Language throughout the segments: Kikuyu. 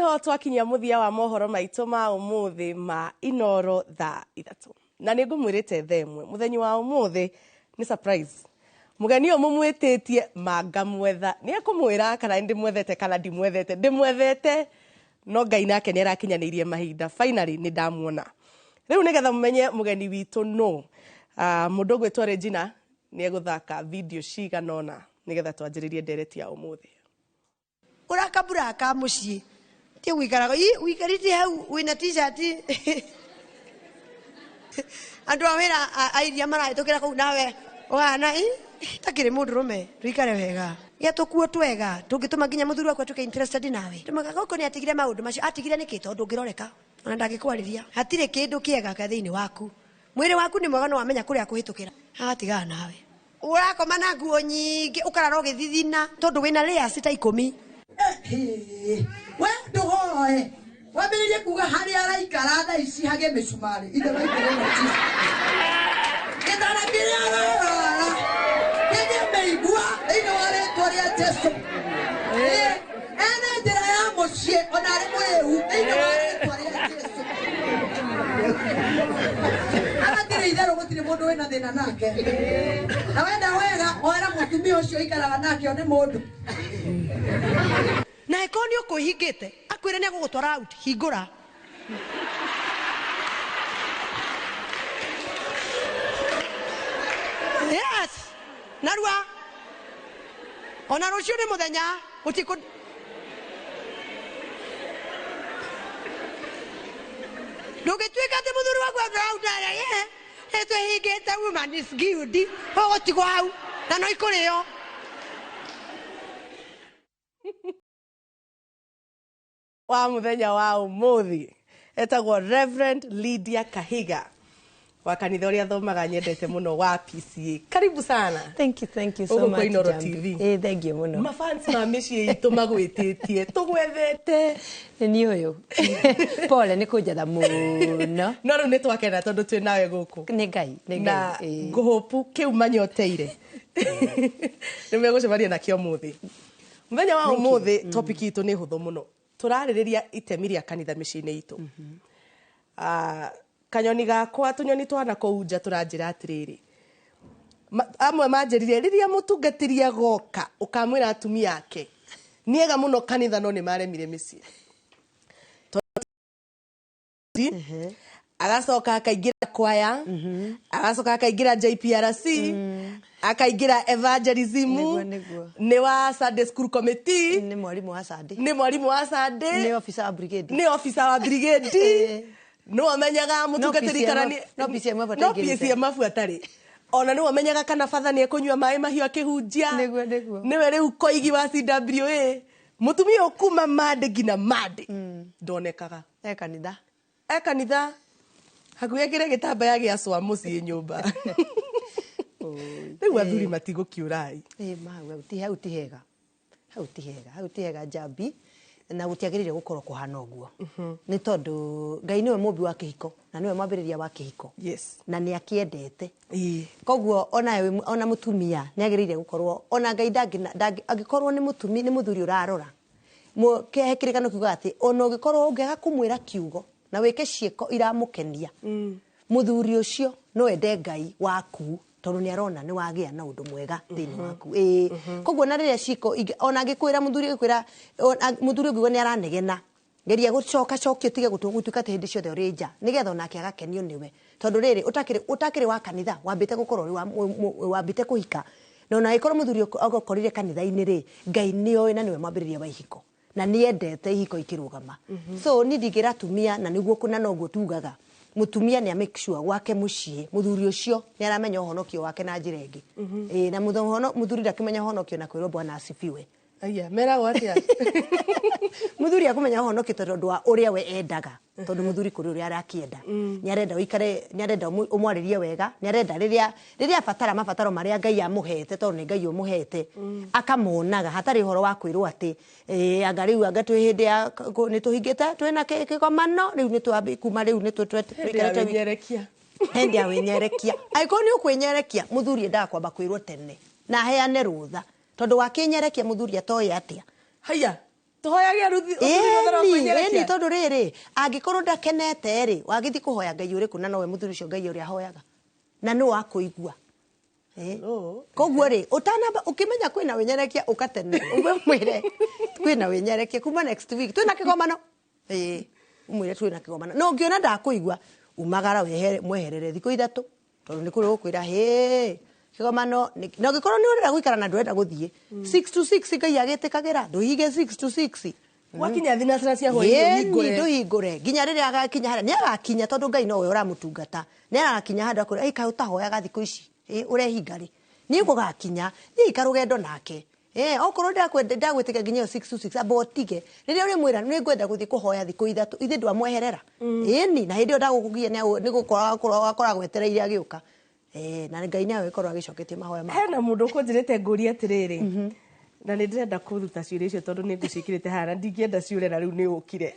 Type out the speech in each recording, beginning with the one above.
Niho twakinyia muthia wa mohoro maitũ ma ũmũthĩ ma Inoro thaa 3. Na nĩ ngũmwĩrĩte thaa 1 mũthenya wa ũmũthĩ nĩ surprise. Mũgeni ũyũ mũmwĩtĩtie mangamwetha. Nĩ ekũmwĩra kana nĩ ndĩmwethete kana ndimwethete. Ndĩmwethete no Ngai nake nĩ arakinyanĩirie mahinda. Finally nĩ ndamuona. Rĩu nĩgetha mũmenye mũgeni witũ nũ, mũndũ ũgwĩtwo Regina nĩ egũthaka video cigana ũna nĩgetha twanjĩrĩrie ndereti ya ũmũthĩ. Ũraka ka mũciĩ ti gũikaraga ũikarĩte hau wĩna t-shirt andũ a wĩra a iria marahĩtũkĩra kũu nawe ũhana takĩrĩ mũndũrũme tũikare wega gĩa tũkuo twega tũngĩtũma nginya mũthuri waku atuĩke interested nawe. Tũmaga gũkũ nĩ atigire maũndũ macio atigire nĩkĩ tondũ ũngĩroreka ona ndangĩkwarĩria hatirĩ kĩndũ kĩega ka thĩinĩ waku mwĩrĩ waku nĩ mwega no wamenya kũrĩa kũhĩtũkĩra agatigana nawe ũrakoma na nguo nyingĩ ũkarara ũgĩthithina tondũ wĩna layers ta 10. We ndũhoe wambĩrĩrie kuga harĩa araikara thaa ici hagĩe mĩcumarĩ ithe maitĩrĩra gĩtara kĩrĩa ararara kĩgĩe mĩigua thĩinĩ wa rĩtwa rĩa Jesũ. Ene njĩra ya mũciĩ ona arĩ mũrĩu thĩinĩ wa rĩtwa rĩa Jesũ. Hatirĩ itherũ gũtirĩ mũndũ wĩna thĩna nake na wenda wega oera mũtumia ũcio ũikaraga nake one mũndũ. Na ĩkorwo nĩ ũkwĩhingĩte akwĩre nĩ egũgũtwara out hingũra. Yes, narua ona rũciũ nĩ mũthenya gũtikũ ndũngĩtuĩka atĩ mũthuri waku atwara out na twĩhingĩte woman is guild ũgũtigwo hau na no ikũrĩo. Wa mũthenya wa ũmũthĩ etagwo Reverend Lydia Kahiga wa kanitha ũrĩa thomaga nyendete mũno wa PCA. Karibu sana. Thank you so Ũgũkũ much. Inoro Jambi. TV. Thank you mũno. Mafans ma mĩciĩ itũ magwĩtĩtie tũgwethete. Nĩ niĩ ũyũ. Pole nĩ kũnjetha mũno. No rĩu nĩ twakena tondũ twĩ nawe gũkũ. Nĩ Ngai, nĩ Na Ngai. ngũhũpu kĩu manyoteire. Nĩ megũcemania nakĩo ũmũthĩ. Mũthenya wa ũmũthĩ topic itũ nĩ hũthũ mũno. Tũrarĩrĩria itemi rĩa kanitha mĩciĩ-inĩ itũ. Kanyoni gakwa tũnyoni twana kũu nja tũranjĩra atĩrĩrĩ. Amwe manjĩrire rĩrĩa mũtungatĩri agoka ũkamwĩra atumia ake nĩ ega mũno kanitha no nĩ maremire mĩciĩ. Agacoka akaingĩra kwaya, agacoka akaingĩra JPRC, akaingĩra evangelism, Nĩguo, nĩguo. nĩ wa Sunday school committee, Nĩ mwarimũ wa Sunday. nĩ mwarimũ wa Sunday, Nĩ officer wa brigade. nĩ officer wa brigade. Nĩwe ũmenyaga mũtungatĩri kana nĩ No PCM abu no ataingĩrĩte. PCM abu atarĩ. Ona nĩwe ũmenyaga kana batha nĩ ekũnyua maĩ mahiũ akĩhunjia. Nĩguo, nĩguo. Nĩwe rĩu koigi wa CWA. Mũtumia ũyũ kuma Monday nginya Monday ndonekaga. E kanitha. E kanitha. Hakuhĩ ekĩre gĩtambaya gĩa cwa mũciĩ nyũmba. Rĩu athuri matigũkĩũrai. Ma hau ti hega. Hau ti hega. Hau ti hega Jambi. Na gũtiagĩrĩire gũkorwo kũhana ũguo. Nĩ tondũ Ngai nĩwe mũmbi wa kĩhiko na nĩwe mwambĩrĩria wa kĩhiko. Yes. Na nĩ akĩendete. Koguo ona mũtumia nĩ agĩrĩire gũkorwo ona Ngai angĩkorwo nĩ mũtumia nĩ mũthuri ũrarora. He kĩrĩkano kiugaga atĩ ona ũngĩkorwo ũngĩaga kũmwĩra kiugo na wĩke ciĩko iramũkenia. Mũthuri ũcio no ende Ngai waku tondũ nĩ arona nĩ wagĩa na ũndũ mwega thĩinĩ waku. Koguo na rĩrĩa ciĩko ingĩ, ona angĩkwĩra mũthuri agĩkwĩra, mũthuri ũngĩigua nĩ aranegena, geria gũcoka cokia ũtige gũtuĩka atĩ hĩndĩ ciothe ũrĩ nja, nĩgetha onake agakenio nĩwe. Tondũ rĩrĩ, ũtakĩrĩ wa kanitha, wambĩte gũkorwo ũrĩ wa, wambĩte kũhika. Na ona angĩkorwo mũthuri agũkorire kanitha-inĩ rĩ, Ngai nĩoĩ na nĩwe mwambĩrĩria wa ihiko. Na nĩendete ihiko ikĩrũgama. So niĩ ndingĩra atumia, na nĩguo kũna noguo tugaga. Mũtumia nĩ make sure gwake mũciĩ, mũthuri ũcio nĩ aramenya ũhonokio wake na njĩra ĩngĩ. Na mũthuri ndakĩmenya ũhonokio na kwĩrwo Bwana asifiwe. Aya, meragwo atĩa? Mũthuri akũmenya ũhonokio tondũ wa ũrĩa we endaga. Tondũ mũthuri kũrĩ ũrĩa arakĩenda. Nĩ arenda ũikare, nĩ arenda ũmwarĩrie wega, nĩ arenda rĩrĩa abatara mabataro marĩa Ngai amũhete, tondũ nĩ Ngai ũmũhete, akamonaga hatarĩ ũhoro wa kwĩrwo atĩ, anga rĩu anga twĩ hĩndĩ ya nĩ tũhingĩte, twĩna kĩgomano, rĩu nĩ twambi-, kuma rĩu nĩ Hĩndĩ ya tũikarĩte wiki. wĩnyerekia. Hĩndĩ ya wĩnyerekia. Angĩkorwo nĩ ũkwĩnyerekia, mũthuri endaga kwamba kwĩrwo tene na aheane rũtha. Tondũ wakĩnyerekia mũthuri atoĩ atĩa. Haiya, Tũhoyage ruthi. Ĩni, ĩni, tondũ rĩrĩ, angĩkorwo ndakenete rĩ, wagĩthiĩ kũhoya Ngai ũrĩkũ na nowe mũthuri ũcio Ngai ũrĩa ahoyaga na nĩ wakũigua? Koguo rĩ, ũtanamba ũkĩmenya kwĩna wĩnyerekia, ũka tene ume mwĩre kwĩna wĩnyerekia kuma next week twĩna kĩgomano. Ĩĩ, ũmwĩre twĩna kĩgomano, na ũngĩona ndakũigua, umagara wehere, mweherere thikũ 3, tondũ nĩ kũrĩ gũkwĩra hĩ kĩgomano na ũngĩkorwo nĩ ũrenda gũikara na ndũrenda gũthiĩ 6 to 6, Ngai agĩtĩkagĩra ndũhinge 6 to 6. Wakinya thinacara cia hwaĩ-inĩ, Ĩni, ũhingũre. Ndũhingũre nginya rĩrĩa agakinya harĩa nĩ agakinya, tondũ Ngai nowe ũramũtungata. Nĩ agakinya handũ akwĩra, "Ĩ, kaĩ ũtahoyaga thikũ ici? Ĩ, ũrehinga rĩ?" Nĩ gũgakinya, thiĩ ikara rũgendo nake. Okorwo ndagwĩtĩka nginya ĩyo 6 to 6, amba ũtige rĩrĩa ũrĩmwĩra nĩ ngwenda gũthiĩ kũhoya thikũ 3, ithe ndwamweherera. Ĩni, na hĩndĩ ĩyo ndagũkũgia nĩ gũkorwo akoragwo etereire agĩũka. Na Ngai nĩ agĩkorwo agĩcoketie mahoya make. Hena mũndũ ũkũnjĩrĩte ngũrie atĩrĩrĩ, na nĩ ndĩrenda kũruta ciũria icio tondũ nĩ ngũciĩkĩrĩte haha na ndingĩenda ciũre, na rĩu nĩ ũkire.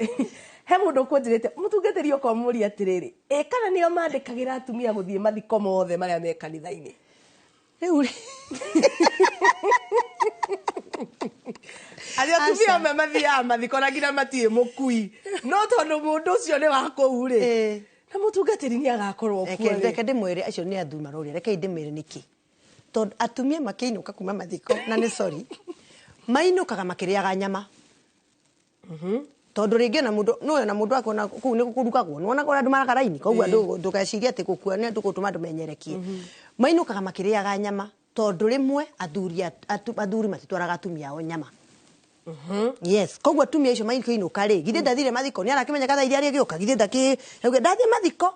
He mũndũ ũkũnjĩrĩte, mũtungatĩri, okorwo mũrie atĩrĩrĩ, ĩ kana nĩo mandĩkagĩra atumia gũthiĩ mathiko mothe marĩa me kanitha-inĩ? Rĩu rĩ, Arĩa atumia Aca. amwe mathiaga mathiko na nginya matiĩ mũkui, no tondũ mũndũ ũcio nĩ wa kũu rĩ, na mũtungatĩri nĩ agakorwo kuo reke rĩ. Reke ndĩmwĩre, acio nĩ athuri maroria. Rekei ndĩmwĩre nĩkĩ. Tondũ atumia makĩinũka kuma mathiko, na nĩ sorry, mainũkaga makĩrĩaga nyama, tondũ rĩngĩ ona mũndũ nĩwe ona mũndũ akona kũu nĩ kũrugagwo, nĩwona ũrĩa andũ maraga raini. Koguo andũ ndũgecirie atĩ gũkua nĩ andũ gũtũma andũ menyerekie. Mainũkaga makĩrĩaga nyama tondũ rĩmwe athuri matitwaraga atumia ao nyama. Yes, koguo atumia acio maikĩinũka rĩ, githĩ ndathire mathiko, nĩ arakĩmenya thaa iria arĩgĩũka, githĩ ndakĩ ndathiĩ mathiko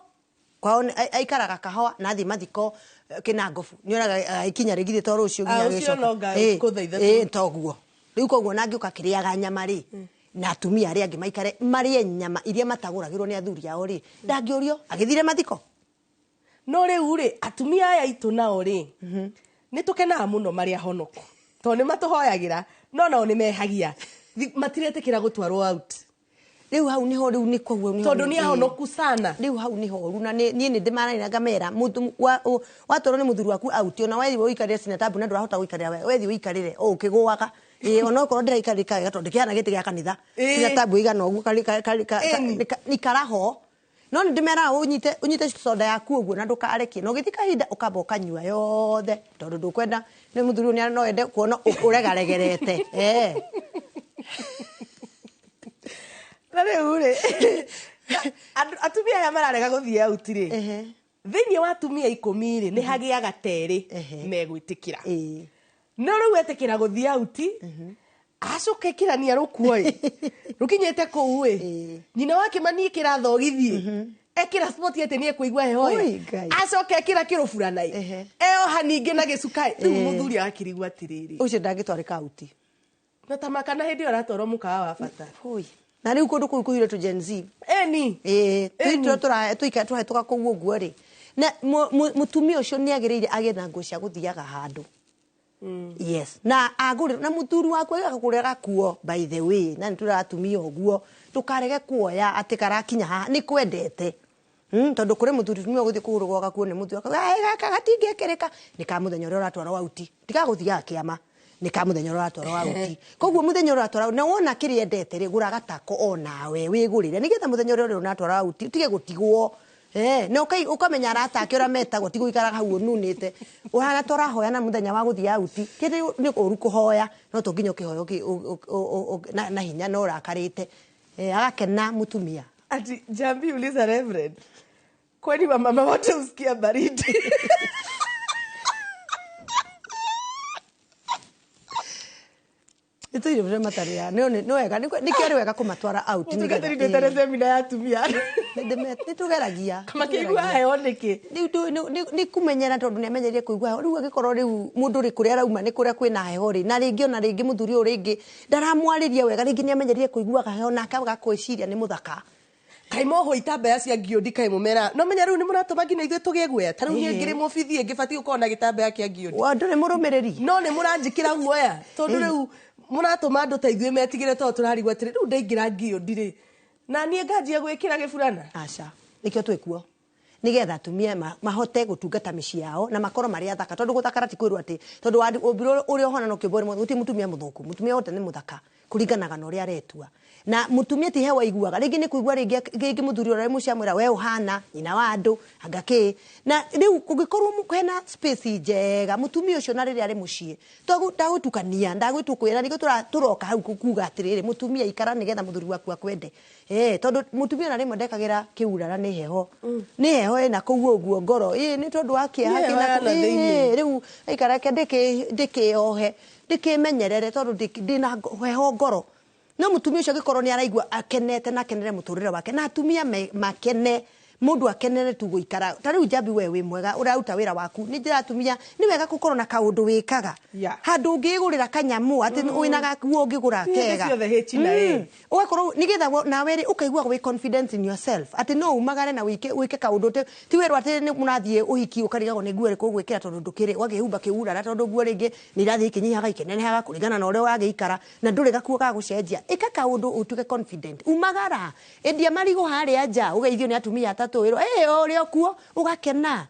kwao aikaraga kahoa na athiĩ mathiko, kĩnangobu nĩ onaga agĩkinya rĩ, githĩ to rũciũ nginya Ah, ũcio agĩcoka. no nga kũ thaa 3. Ĩ, toguo rĩu. Koguo nangĩũka kĩrĩaga nyama rĩ, na atumia arĩa angĩ maikare marĩe nyama iria matagũragĩrwo nĩ athuri ao rĩ, ndangĩũrio agĩthire mathiko. No rĩu rĩ, atumia aya aitũ nao rĩ, nĩ tũkenaga mũno marĩ ahonoku tondũ nĩ matũhoyagĩra, no nao nĩ mehagia. Matiretĩkĩra gũtwarwo out. Rĩu hau nĩho, rĩu nĩ koguo nĩho. Tondũ nĩ ahonoku sana. Rĩu hau nĩho ũru, na niĩ nĩ ndĩmaraina ngamera watwarwo nĩ mũthuri waku out, ona wethi ũikarĩre cinatabu na ndũrahota gũikarĩra wega, wethi ũikarĩre o ũkĩgũaga. Ĩ, ona okorwo ndĩraikarĩka wega tondũ ndĩkĩhana gĩtĩ gĩa kanitha, cinatabu ĩigana ũguo ikara ho. No nĩ ndĩmeraga ũnyite soda yaku ũguo na ndũkarekie, na ũgĩthiĩ kahinda ũkamba ũkanyua yothe, tondũ ndũkwenda nĩ mũthuri ũyũ no ende kuona ũregaregerete. Na rĩu rĩ, atumia aya mararega gũthiĩ out rĩ, thĩinĩ wa atumia 10 rĩ, nĩ hagĩaga terĩ megwĩtĩkĩra. No rĩu etĩkĩra gũthiĩ out, acoka ĩkĩrania rũkuo ĩ rũkinyĩte kũu ĩ, nyina wa Kĩmani ĩkĩra thogithi, ekĩra spoti atĩ nĩ ekũigua heho ĩ, Oi, Ngai. acoka ekĩra kĩrũburana ĩ, eoha ningĩ na gĩcuka ĩ. Rĩu mũthuri agakĩrigwo atĩrĩrĩ, Ũcio ndangĩtwarĩka out. Na ta makana hĩndĩ ĩyo aratwarwo mũkawa wa bata. Oi. Na rĩu kũndũ kũu kũihũire tũ Gen Z. Ĩni. Ĩĩ, Ĩni. tũikara tũhetũka kũu ũguo rĩ, na mũtumia ũcio nĩ agĩrĩire agĩe na nguo cia gũthiaga handũ. Yes, na agũrĩrwo na mũthuri waku agakũgũrĩra gakuo. By the way, na nĩ tũraga atumia ũguo, ndũkarege kuoya atĩ karakinya haha nĩ kwendete. Tondũ kũrĩ mũthuri tumia ũgũthiĩ kũgũrĩrwo gakuo nĩ mũthuri akauga, "Ai, gaka gatingĩkĩrĩka." Nĩ ka mũthenya ũrĩa ũratwarwo out, tiga gũthiaga kĩama, nĩ ka mũthenya ũrĩa ũratwarwo out. Koguo mũthenya ũrĩa ũratwarwo na wona kĩrĩa endete rĩ, gũra gatako onawe wĩgũrĩre, nĩgetha mũthenya ũrĩa ũratwarwo out ũtige gũtigwo. Na ũkamenya arata ake ũrĩa metagwo, ti gũikaraga hau ũnunĩte ũhana ta ũrahoya na mũthenya wa gũthiĩ out. Kĩndĩ nĩ ũru kũhoya, no to nginya ũkĩhoya na hinya na ũrakarĩte. Agakena mũtumia. Ati Jambi, uliza Reverend, kwani wamama wote husikia baridi? Nĩtũire ũrĩa matarĩa nĩ wega, nĩkĩo arĩ wega kũmatwara out nĩgetha- Mũtungatĩri, ndĩtare semina ya atumia. Nĩ tũgeragia. Makĩigua heho nĩkĩ? Rĩu nĩ kũmenyera, tondũ nĩ amenyerire kũigua heho. Rĩu angĩkorwo rĩu mũndũ rĩ, kũrĩa arauma nĩ kũrĩa kwĩna heho rĩ, na rĩngĩ ona rĩngĩ mũthuri ũyũ rĩngĩ ndaramwarĩria wega, rĩngĩ nĩ amenyerire kũiguaga heho na akaga kwĩciria nĩ mũthaka. Kaĩ moho itambaya cia ngiũndi, kaĩ mũmera no menya rĩu nĩ mũratũma nginya ithuĩ tũgĩe guoya. Ta rĩu niĩ ngĩrĩ mũbithi ĩngĩbatiĩ gũkorwo na gĩtambaya kĩa ngiũndi. Wa, ndũrĩ mũrũmĩrĩri. No nĩ mũranjĩkĩra guoya, tondũ rĩu mũratũma andũ ta ithuĩ metigĩre, tondũ tũrarigwo atĩrĩ, rĩu ndaingĩra ngiũndi rĩ, na niĩ nganjia gwĩkĩra gĩburana. Aca, nĩkĩo twĩkuo, nĩgetha atumia mahote gũtungata mĩciĩ yao na makorwo marĩ athaka, tondũ gũthakara ti kwĩrwo atĩ tondũ ũmbirwo ũrĩa ũhana no kĩũmbwo. Gũtirĩ mũtumia mũthũku, mũtumia wothe nĩ mũthaka. Kũringanaga na ũrĩa aretua. Na mũtumia ti he waiguaga rĩngĩ nĩ kũigua rĩngĩ mũthuri ũrĩa mũciĩ amwĩra we ũhana nyina wa andũ anga kĩ. Na rĩu kũngĩkorwo hena space njega mũtumia ũcio na rĩrĩa arĩ mũciĩ ndagũtukania ndagwĩtũkwĩra nĩkĩo tũroka hau kuga atĩrĩrĩ mũtumia ikara nĩgetha mũthuri waku akwende. Tondũ mũtumia ona rĩmwe ndekagĩra kĩurara nĩ heho. Nĩ heho ĩna kũu ũguo ngoro. Nĩ tondũ wa kĩeha kĩna rĩu aikara reke ndĩkĩohe ndĩkĩmenyerere tondũ ndĩna heho ngoro. No mutumia ucio angikorwo ni araigua akenete na akenere muturire wake na atumia makene mundu akenere tu guikara ta riu Njambi we wi mwega uraruta wira waku ni njira atumia ni wega gukorwo na kaundu wikaga handu ungigurira kanyamu ati wina gakuo ungigura kega ugakorwo nigetha nawe ri ukaigua wi confidence in yourself ati no umagare na wike kaundu ti werwo ati ni murathie uhiki ukarigagwo ni nguo iriku ugwikira tondu ndukiri wagihumba kiurara tondu nguo ringi ni irathie ikinyihaga ikinenehaga kuringana na uria uragiikara na nduri gakuo ga gucenjia. Ika kaundu utuke confident umagara endia marigo haria nja ugeithio ni atumia atatu wiro uria okuo ugakena.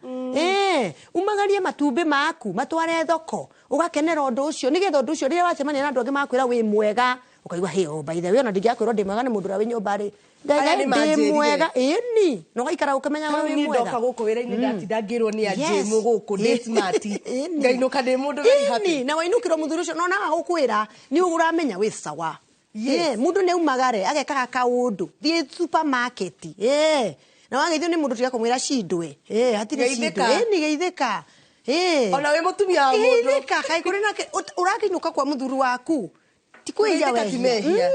Umagarie matumbi maku matware thoko ugakenera undu ucio nigetha undu ucio riria wacemania na andu angi makwira wi mwega ukaigua hey, oh, by the way ona ndingiakwirwo ndi mwega ni mundu uria wi nyumba ri ndi mwega ĩni no gaikara ukimenyaga wi mwega. Ndoka guku wira-ini ndatinda ngirwo ni anjĩmu guku ndi smart ngainuka ndi mundu very happy na wainukirwo muthuri ucio no naga gukwira ni uramenya wi sawa. Mundu ni aumagare agekaga kaundu thie supermarket na wageithio ni mundu tiga kumwira cindwe hatire cindwe ni geithika ona wi mutumia wa mundu geithika kai kuri na urakiinuka kwa muthuri waku ti kwĩhia wehia.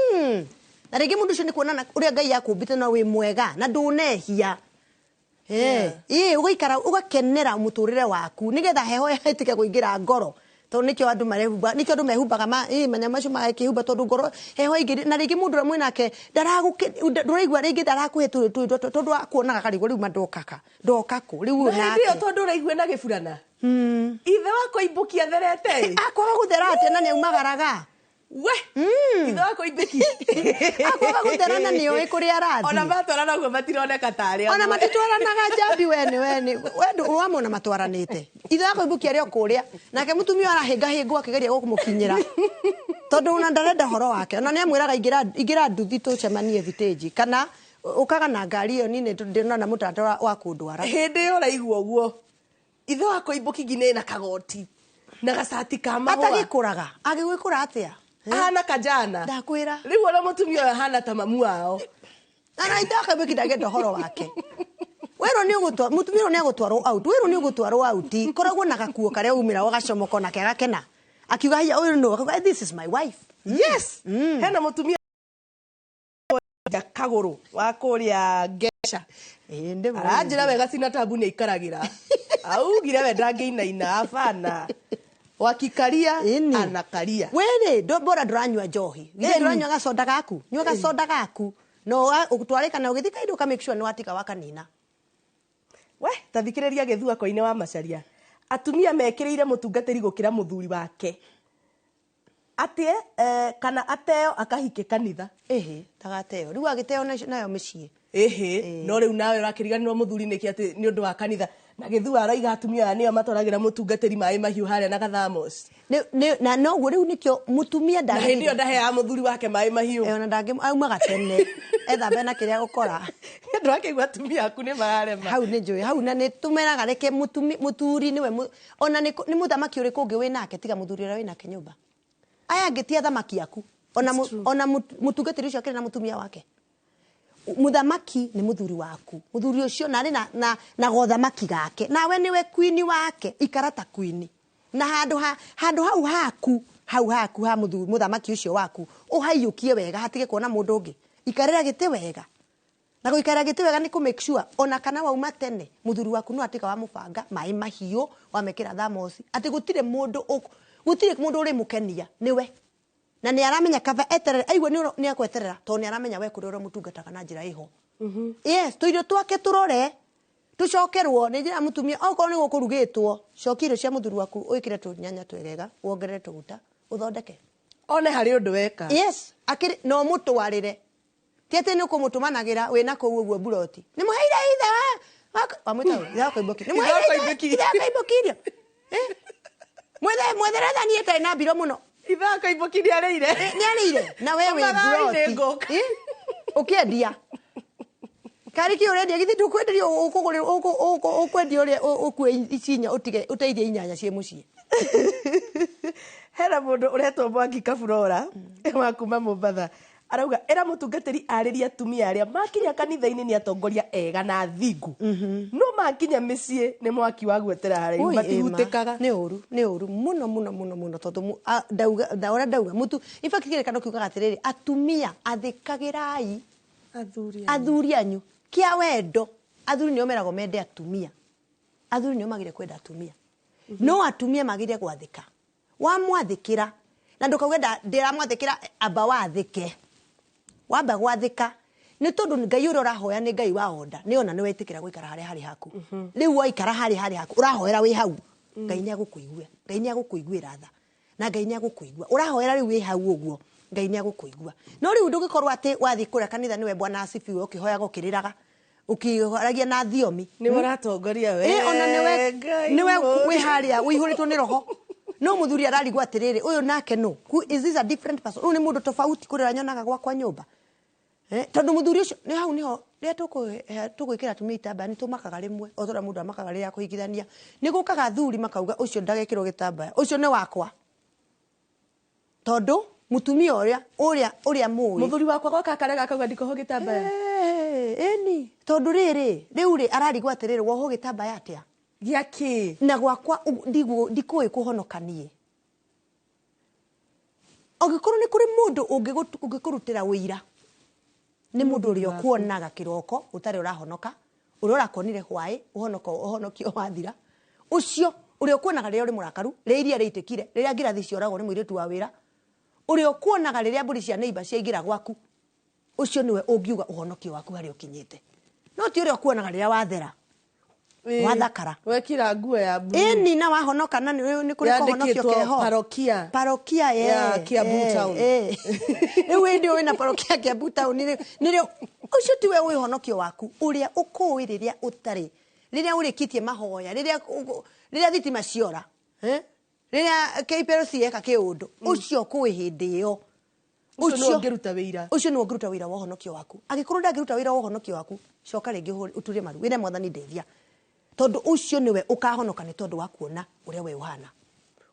Na rĩngĩ mũndũ ũcio nĩ kuonana ũrĩa Ngai akũmbĩte na wĩ mwega na ndũnehia. Ũgaikara ũgakenera mũtũrĩre waku nĩgetha heho ĩtige kũingĩra ngoro tondũ nĩkĩo andũ marehumba nĩkĩo andũ mehumbaga manyamũ macio magakĩhumba tondũ ngoro heho ĩingĩ. Na rĩngĩ mũndũ ũrĩa mwĩnake ndũraigua rĩngĩ ndarakũhe tondũ akuonaga karigwo rĩu mandokaga ndoka kũ rĩu nake hĩndĩ ĩyo tondũ ũraigua na gĩburana ithe wakwa imbũki atherete akwaga gũthera atĩa na nĩaumagaraga we ithe wakwa imbũki akwaga gũthera na nĩoĩ kũrĩa arathiĩ ona matwarana ũguo matironeka tarĩ ona matitwaranaga Njambi wene wamona matwaranĩte ithe wakwa imbũki arĩ o kũrĩa nake mũtumia arahĩngahĩngwo akĩgeria gũkũmũkinyĩra tondũ ona ndarenda horo wake ona nĩamwĩraga ingĩra nduthi tũcemanie thitĩnji kana ũkaga na ngari ĩyo niĩ ndĩrona mũtaratara wa kũndwara. Hĩndĩ ĩyo ũraigua ũguo ithe wakwa imbũki nginya ĩna kagoti na gacati ka mahũa atagĩkũraga agĩgwĩkũra atĩa ahana kajana ndakwĩra rĩu ona mũtumia ũyũ ahana ta mamu wao ana ithe wakwa imbũki ndangĩenda ũhoro wake. Werwo nĩ ũgũtwarwo mũtumia ũyũ nĩ agũtwarwo out werwo nĩ ũgũtwarwo out koragwo na gakuo karĩa umĩra ũgacomoko nake agakena akiuga haiya ũyũ nũ akauga this is my wife. Yes. Hena mũtumia kagũrũ wa kũrĩa Ngeca aranjĩra wega cina tabu nĩ aikaragĩra augire we ndangĩinaina abana wakikaria anakaria were bora ndũranyua njohi githĩ ndũranyua gacoda gaku nyua gacoda gaku no ũtware kana ũgĩthiĩ kahinda ũka make sure nĩ watiga wakanina. We tathikĩrĩria Gĩthua koine wa Macharia atumia mekĩrĩire mũtungatĩri gũkĩra mũthuri wake atĩ kana ateo akahike kanitha ĩhĩ tagateo rĩu agĩteo nayo mĩciĩ ĩhĩ no rĩu nawe ũrakĩriganĩrwo mũthuri nĩkĩ atĩ nĩ ũndũ wa kanitha na Gĩthua araiga atumia aya nĩo matwaragĩra mũtungatĩri maĩ mahiũ harĩa na gathamos na noguo rĩu nĩkĩo mũtumia na hĩndĩ ĩyo ndaheaga mũthuri wake maĩ mahiũ ona ndangĩ aumaga tene ethambe na kĩrĩa gũkora ndũrakĩigua atumia aku nĩ mararema hau nĩ njũĩ hau na nĩ tũmeraga reke mũthuri nĩwe ona nĩ mũthamaki ũrĩkũ ũngĩ wĩnake tiga mũthuri ũrĩa wĩnake nyũmba aya angĩ ti athamaki aku ona mũtungatĩri ũcio akĩrĩ na mũtumia wake. Mũthamaki nĩ mũthuri waku mũthuri ũcio na arĩ na gothamaki gake nawe nĩwe queen wake ikara ta queen na handũ hau haku hau haku ha mũthamaki ũcio waku ũhaiyũkie wega hatige kuona mũndũ ũngĩ ikarĩra gĩtĩ wega na gũikarĩra gĩtĩ wega nĩ kũ make sure ona kana wauma tene mũthuri waku no atuĩka wa mũbanga maĩ mahiũ wamekĩra thamosi atĩ gũtirĩ mũndũ ũrĩmũkenia nĩwe na nĩ aramenya kaba eterere aigua nĩ akweterera tondũ nĩ aramenya we kũrĩa ũrĩa na njĩra ĩho. Yes tũirio twake tũrore tũcokerwo nĩ njĩra mũtumia okorwo nĩ gũkũrugĩtwo cokia irio cia mũthuri waku wĩkĩre tũnyanya twegega wongerere tũguta ũthondeke one harĩ ũndũ weka. Yes akĩrĩ no mũtwarĩre ti atĩ nĩ ũkũmũtũmanagĩra wĩna kũu ũguo mburoti nĩ mũheire ithe wamwĩta ithe wakwa Imbũki nĩ mũheire ithe wakwa Imbũki irio mwethere thani ĩtarĩ na mbiro mũno Ithako iboki nĩ arĩire. Nĩ arĩire na we wĩ Ũmarai nĩ mburoti. ngũka. Ũkĩendia karĩ kĩ ũrendia githĩ ndũkwenderio ũkwendia ũrĩa ũkue ici inya ũtige ũteithie inyanya ciĩ mũciĩ. Hena mũndũ ũretwo Mwangi Kaburora wa kuma Mombatha arauga ĩra mũtungatĩri arĩrie atumia arĩa makinya kanitha-inĩ nĩ atongoria ega na thingu, no makinya mĩciĩ nĩ mwaki wa gwetera haraihu, Ui, matihutĩkaga. ĩma. Nĩ ũru, nĩ ũru mũno mũno mũno mũno, tondũ ndauga ũrĩa ndauga mũtu, in fact kĩrĩkano kiugaga atĩrĩrĩ, atumia athĩkagĩrai athuri athuri anyu kĩa wendo. Athuri nĩo meragwo mende atumia, athuri nĩo magire kwenda atumia, no atumia magire gwathĩka. Wamwathĩkĩra na ndũkauge ndĩramwathĩkĩra, amba wathĩke, wamba gwathĩka, nĩ tondũ Ngai ũrĩa ũrahoya nĩ Ngai wa onda, nĩ ona nĩ wetĩkĩra gũikara harĩa harĩ haku. Rĩu waikara harĩa harĩ haku ũrahoera wĩ hau, Ngai nĩ agũkũigua, Ngai nĩ agũkũiguĩra tha na Ngai nĩ agũkũigua. Ũrahoera rĩu wĩ hau ũguo, Ngai nĩ agũkũigua. No rĩu ndũngĩkorwo atĩ wathiĩ kũrĩa kanitha nĩwe bwana asifiwe, ũkĩhoyaga ũkĩrĩraga ũkĩhoragia na thiomi. Nĩwe ũratongoria we. Ona nĩwe Ngai nĩwe mũũru. wĩ harĩa ũihũrĩtwo nĩ roho, no mũthuri ararigwo atĩrĩrĩ, ũyũ nake no Who is this, a different person, ũyũ nĩ mũndũ tofauti kũrĩ ũrĩa nyonaga gwakwa nyũmba. Tondũ mũthuri ũcio nĩ hau nĩho rĩrĩa tũgwĩkĩra atumia itambaya nĩ tũmakaga rĩmwe o ta ũrĩa mũndũ amakaga rĩrĩa akũhikithania. Nĩ gũkaga athuri makauga ũcio ndagekĩrwo gĩtambaya, ũcio nĩ wakwa, tondũ mũtumia ũrĩa ũrĩa ũrĩa mũĩ Mũthuri wakwa goka akarega akauga ndikoho gĩtambaya. Ĩni tondũ rĩrĩ rĩu rĩ ararigwo atĩrĩrĩ, wohwo gĩtambaya atĩa gĩa kĩ na gwakwa ndikũĩ kũhonoka niĩ. Angĩkorwo nĩ kũrĩ mũndũ ũngĩkũrutĩra ũira nĩ mũndũ ũrĩa ũkuonaga kĩroko ũtarĩ ũrahonoka, ũrĩa ũrakuonire hwaĩ ũhonokio wathira, ũcio ũrĩa ũkuonaga rĩrĩa ũrĩ mũrakaru, rĩrĩa iria rĩitĩkire, rĩrĩa ngirathi cioragwo nĩ mũirĩtu wa wĩra, ũrĩa ũkuonaga rĩrĩa mbũri cia neighbor ciaingĩra gwaku, ũcio nĩwe ũngiuga ũhonokio waku harĩa ũkinyĩte. No ti ũrĩa ũkuonaga rĩrĩa wathera, wathakara, wekira nguo ya blue. Ĩni na wahonoka na nĩ kũrĩ kũhonokio Yandĩkĩtwo keho. parokia. Parokia ye Ya Kiambu town. Rĩu hĩndĩ ĩyo wĩna parokia Kiambu town nĩrĩo ũcio tiwe wĩhonokio waku, ũrĩa ũkũĩ rĩrĩa ũtarĩ, rĩrĩa ũrĩkĩtie mahoya, rĩrĩa thitima ciora, rĩrĩa KPLC yeka kĩũndũ, ũcio ũkũĩ hĩndĩ ĩyo. Ũcio nĩwe ũngĩruta wĩira. Ũcio nĩwe ũngĩruta wĩra wa ũhonokio waku. Angĩkorwo ndangĩruta wĩra wa ũhonokio waku, coka rĩngĩ ũturie maru wĩre mwathani ndeithia, tondũ ũcio nĩwe ũkahonoka nĩ tondũ wa kuona ũrĩa we ũhana.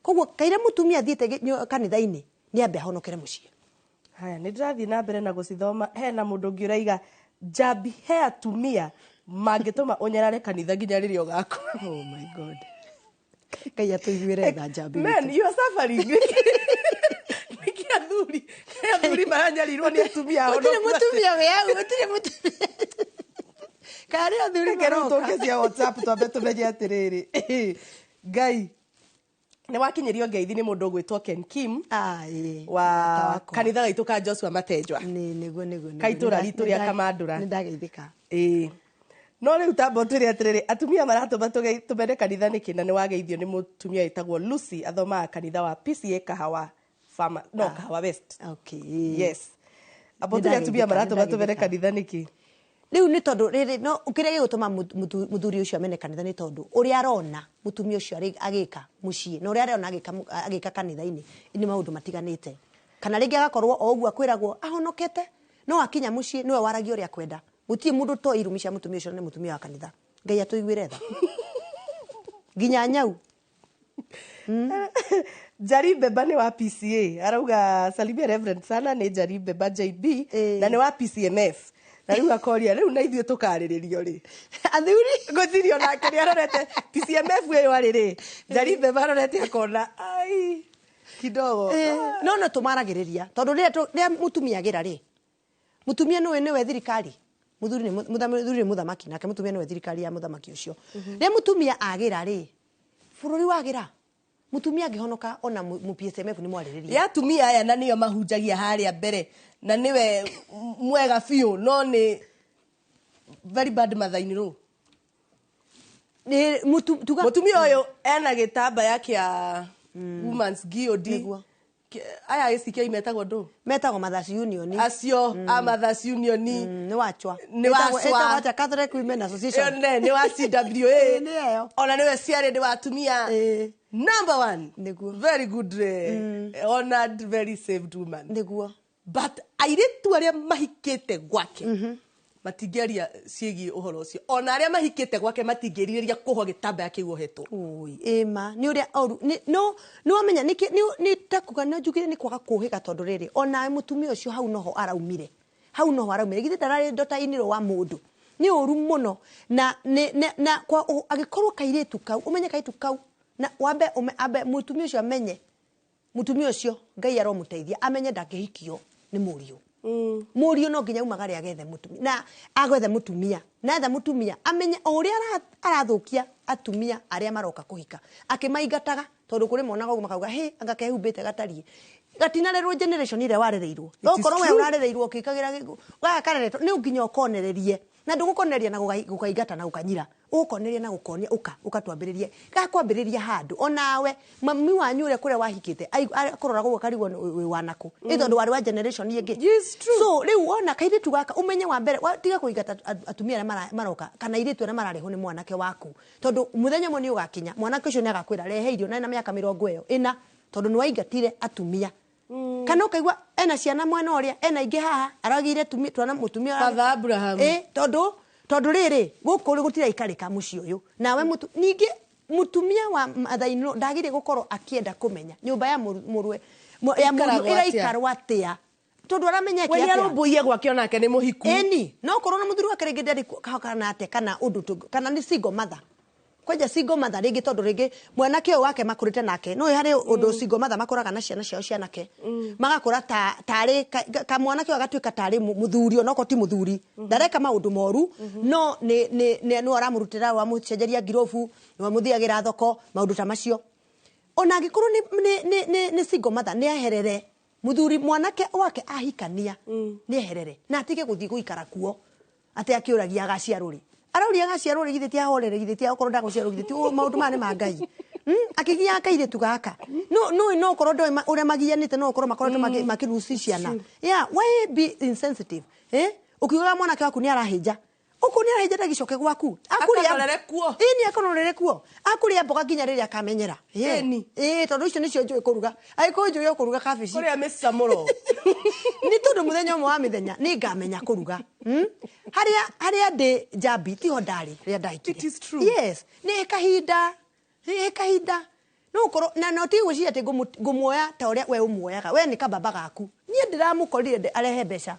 Koguo kaira mũtumia athiĩte kanitha-inĩ nĩ ambe ahonokere mũciĩ. Haya, nĩ ndĩrathiĩ na mbere na gũcithoma. Hena mũndũ ũngĩ ũraiga njambi he atumia mangĩtũma ũnyarare kanitha nginya rĩrĩa ũgakua. Oh my God, Ngai atũiguĩre tha njambi. Men, you are suffering. Nĩkĩ athuri, he athuri maranyarirwo nĩ atumia Gũtirĩ ahonoku? mũtumia wĩ hau, gũtirĩ mũtumia. Karĩ athuri Reke rĩu maroka. tũke cia WhatsApp twambe tũmenye atĩrĩrĩ, Ngai nĩ wakinyĩrio ngeithi nĩ mũndũ ũgwĩtwo Ken Kim Ai, wa mũrata wakwa. kanitha gaitũ ka Joshua Matenjwa. Nĩ nĩguo nĩguo nĩguo. Ka itũra ritũ rĩa Kamandũra. Nĩ ndageithĩka. Ĩĩ, no rĩu tamba ũtwĩre atĩrĩrĩ, atumia maratũma tũmene kanitha nĩkĩ? Na nĩ wageithio nĩ mũtumia wĩtagwo Lucy, athomaga kanitha wa PCA Kahawa Farmer, no Kahawa West. Okay. Yes, amba ũtwĩre atumia Nĩndageithĩka, maratũma tũmene nĩndageithĩka. kanitha nĩkĩ? Rĩu nĩ tondũ rĩrĩ no kĩrĩa gĩgũtũma mũthuri ũcio amene kanitha nĩ tondũ ũrĩa arona mũtumia ũcio agĩka mũciĩ na ũrĩa arona agĩka kanitha-inĩ nĩ maũndũ matiganĩte. Kana rĩngĩ agakorwo o ũguo akwĩragwo ahonokete, no akinya mũciĩ nĩwe waragia ũrĩa akwenda. Gũtirĩ mũndũ toĩ irumi cia mũtumia ũcio nĩ mũtumia wa kanitha. Ngai atũiguĩre tha. Nginya nyau. Njari Mbemba nĩ wa PCA arauga salimia Reverend sana, nĩ Njari Mbemba JB na nĩ wa PCMF, na rĩu akoria rĩu na ithuĩ tũkarĩrĩrio rĩ? Athuri. Gũtirĩ onake nĩ arorete PCMF ĩyo arĩ rĩ, Njari Mbemba arorete akona ai kidogo. No no tũmaragĩrĩria tondũ rĩrĩa mũtumia agĩra rĩ, mũtumia nĩwe nĩwe thirikari, mũthuri nĩ mũthuri nĩ mũthamaki, nake mũtumia nĩwe thirikari ya mũthamaki ũcio. Rĩrĩa mũtumia agĩra rĩ, bũrũri wagĩra, mũtumia angĩhonoka ona mu PSMF nĩ mwarĩrĩria. Ya atumia aya na nĩo mahunjagia harĩa mbere na nĩwe mwega biũ, no nĩ very bad mother in law. Nĩ tuga Mũtumia ũyũ ena gĩtambaya kĩa Women's Guild. Nĩguo. Aya ACK metagwo ndũ? Metagwo Mothers Union. Acio a Mothers Union. Nĩ wachwa. Nĩ wacwa. Ĩtagwo atĩa? Catholic Women Association. Ĩyo nĩ wa CWA. Ĩ, nĩ ĩyo. Ona nĩwe ciarĩ nĩ wa atumia Ĩ. number one. Nĩguo. Very good, honored, very saved woman. Nĩguo. But airĩtu arĩa mahikĩte gwake matingĩaria ciĩgiĩ ũhoro ũcio, ona arĩa mahikĩte gwake matingĩrirĩria kũhwo gĩtambaya kĩu ohetwo. Ui, ĩma nĩ ũrĩa oru no nĩ wamenya nĩ ta kuga nĩ njugire nĩ kwaga kũhĩga, tondũ rĩrĩ ona mũtumia ũcio hau noho araumire, hau noho araumire, githĩ ndararĩ ndota-inĩ wa mũndũ? Nĩ ũru mũno na na kwa angĩkorwo kairĩtu kau, ũmenye kairĩtu kau na wambe ambe mũtumia ũcio amenye, mũtumia ũcio Ngai aromũteithia amenye ndangĩhikio nĩ mũriũ. Mũriũ no nginya umagare agethe mũtumia, na agethe mũtumia, na etha mũtumia amenye o ũrĩa arathũkia atumia arĩa maroka kũhika akĩmaingataga, tondũ kũrĩ monaga ũguo makauga hĩ, anga kehumbĩte gatariĩ gatinarerwo generation ĩrĩa warereirwo. It is Okorwo we true. ũrarereirwo ũkĩkagĩra gaka kareretwo, nĩ nginya ũkonererie, na ndũgũkonereria na gũkaingata na gũkanyira, ũgũkonereria na gũkonia ũka ũkatwambĩrĩrie gakwambĩrĩria handũ. Onawe mami wanyu ũrĩa kũrĩa wahikĩte akũrora gũguo akarigwo wĩ wanakũ, ĩ tondũ warĩ wa generation ĩngĩ. Yes, true. So rĩu wona kairĩtu gaka, ũmenye wa mbere tiga kũingata atumia arĩa maroka kana airĩtu arĩa mararehwo nĩ mwanake waku, tondũ mũthenya ũmwe nĩ ũgakinya mwanake ũcio nĩ agakwĩra rehe irio na ena mĩaka 40 tondũ nĩ waingatire atumia, kana ũkaigua ena ciana mwena ũrĩa, ena ingĩ haha aragĩire twana mũtumia. Father Abraham. Ĩ, tondũ rĩrĩ gũkũ rĩ gũtiraikarĩka mũciĩ ũyũ nawe ningĩ mũtumia wa mother-in-law ndagĩrĩire gũkorwo akĩenda kũmenya nyũmba ya mũrũwe ya mũriũ Ĩikaragwo atĩa? ĩraikarwo atĩa, tondũ aramenya We eke nĩ atĩa? arũmbũiye gwake, onake nĩ mũhiku. Ĩni no korwo na mũthuri wake rĩngĩ ndarĩ kana atĩa, kana ũndũ kana nĩ single mother, kwanja single mother rĩngĩ, tondũ rĩngĩ mwanake ũyũ wake makũrĩte nake no harĩ ũndũ single mother makũraga na ciana ciao cianake magakũra ta tarĩ kamwanake ũyũ agatuĩka tarĩ mũthuri, onokorwo ti mũthuri, ndareka maũndũ moru, no nĩ no aramũrutĩra, wamũcenjeria ngirobu, nĩwamũthiagĩra thoko, maũndũ ta macio. Ona angĩkorwo nĩ single mother, nĩ eherere mũthuri mwanake wake ahikania, nĩ eherere na atige gũthiĩ gũikara kuo atĩ akĩũragia agaciarwo rĩ, arauria agaciarwo rĩ, githĩ ti ahorere, githĩ ti okorwo ndagũciarwo, githĩ ti maũndũ maya nĩ ma Ngai? Akĩgiaga kairĩtu gaka no no no okorwo ndoĩ ũrĩa magianĩte, no okorwo makoretwo makĩruci ciana. Yeah, why be insensitive, eh? Ũkiugaga mwanake waku nĩ arahĩnja ũkũ, nĩ arahĩnja, ndagicoke gwaku. Akanorere kuo. Ĩni, akanorere kuo, akũrĩa mboga nginya rĩrĩa akamenyera. Yeah. Ĩni. Ĩ, tondũ icio nĩcio njũĩ kũruga, angĩkorwo njũĩ o kũruga kabici. Kũrĩa mĩcamũro. Nĩ tondũ mũthenya ũmwe wa mĩthenya nĩ ngamenya kũruga. Harĩa ndĩ njambi tiho ndarĩ rĩrĩa ndahikire. It is true. Yes, nĩ kahinda, nĩ kahinda no ũkorwo na no ti gwĩciria atĩ ngũmuoya ta ũrĩa we ũmuoyaga, we nĩ kababa gaku, niĩ ndĩramũkorire arehe mbeca.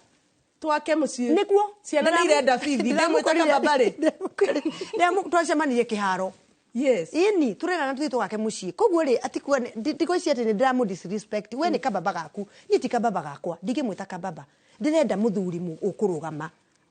Twake mũciĩ. Nĩguo. Ciana nĩ irenda bithi, ndĩmwĩta kababa rĩ. Twacemanirie kĩharo. Ĩni tũrerana tũthiĩ tũgake mũciĩ, koguo rĩ atikuwa ndigwĩciria atĩ nĩ ndĩramũ disrespect. We nĩ kababa gaku, niĩ ti kababa gakwa, ndingĩmwĩta kababa, ndĩrenda mũthuri ũkũrũgama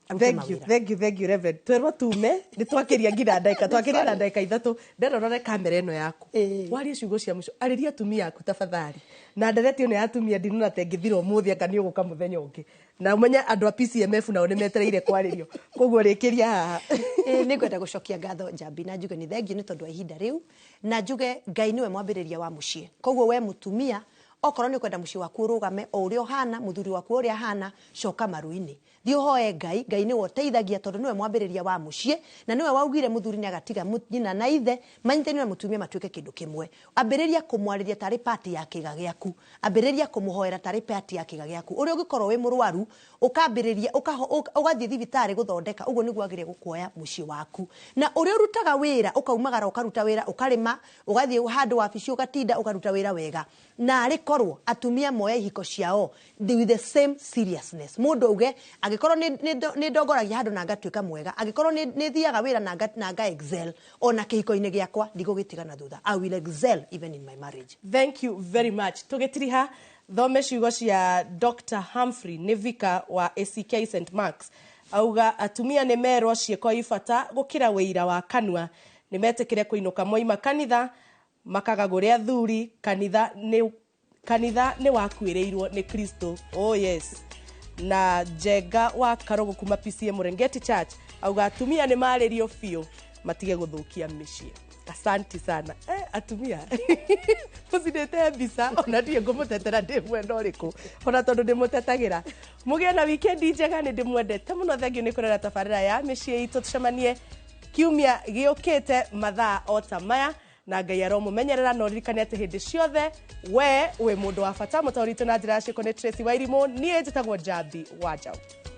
arute Thank you, mawĩra. thank you, thank you, Reverend. Twerwo tume, nĩ twakĩria nginya ndagĩka, twakĩria na ndagĩka 3. Ndĩrenda ũrore kamera ĩno yaku. Ĩĩ. Warie ciugo cia mũico, arĩria atumia aku tafadhali. Na ndereti ĩno ya atumia ndinona ta ĩngĩthira ũmũthĩ, anga nĩ ũgũka mũthenya ũngĩ. Na ũmenye andũ a PCMF nao nĩ metereire kwarĩrio. Koguo rĩkĩria haha. Ĩ, nĩ ngwenda gũcokia ngatho njambi na njuge nĩ thengiũ nĩ tondũ wa ihinda rĩu, na njuge Ngai nĩwe mwambĩrĩria wa mũciĩ, koguo we mũtumia okorwo nĩ ũkwenda mũciĩ waku ũrũgame o ũrĩa ũhana, mũthuri waku ũrĩa ahana, coka maru-inĩ, thiĩ ũhoe Ngai. Ngai nĩwe ũteithagia, tondũ nĩwe mwambĩrĩria wa mũciĩ, na nĩwe waugire mũthuri nĩ agatiga nyina na ithe manyitanĩre na mũtumia matuĩke kĩndũ kĩmwe. Ambĩrĩria kũmwarĩria tarĩ part ya kĩga gĩaku, ambĩrĩria kũmũhoera tarĩ part ya kĩga gĩaku. Ũrĩa ũngĩkorwo wĩ mũrwaru ũkambĩrĩria ũgathiĩ thibitarĩ gũthondeka, ũguo nĩguo wagĩrĩire gũkuoya mũciĩ waku. Na ũrĩa ũrutaga wĩra, ũkaumagara ũkaruta wĩra, ũkarĩma, ũgathiĩ handũ wabici ũgatinda ũkaruta wĩra wega, na arĩ korwo atumia moya ihiko ciao with the same seriousness, mũndũ auge angĩkorwo nĩ ndongoragia handũ na ngatuĩka mwega, angĩkorwo nĩ thiaga wĩra na nga excel, ona kĩhiko-inĩ gĩakwa ndigũgĩtiga na thutha. I will excel even in my marriage. Thank you very much. Tũgĩtiriha thome ciugo cia Dr. Humphrey nĩ vicar wa ACK St Marks, auga atumia nĩ merwo ciĩko ibata gũkĩra wĩira wa kanua, nĩ metĩkĩre kũinũka moima kanitha makagagũre athuri, kanitha nĩ wakuĩrĩirwo nĩ Kristo. Oh yes. Na Njenga wa Karogo kuma PCA Mũrengeti Church auga atumia nĩ marĩrio biũ matige gũthũkia mĩciĩ. Asanti sana. Atumia mũcinĩte mbica, ona ndiĩ ngũmũtetera ndĩ mwena ũrĩkũ, ona tondũ ndĩmũtetagĩra. Mũgĩe na wikendi njega, nĩ ndĩmwendete mũno. Thengiũ nĩ kũrera tabarĩra ya mĩciĩ itũ. Tũcemanie kiumia gĩũkĩte mathaa o ta maya, na Ngai aromũmenyerera. Na ũririkane atĩ hĩndĩ ciothe we wĩ mũndũ wa bata. Mũtaũri witũ na njĩra ya ciĩko nĩ Tracy Wairimũ, niĩ njĩtagwo Njambi wa Njaũ.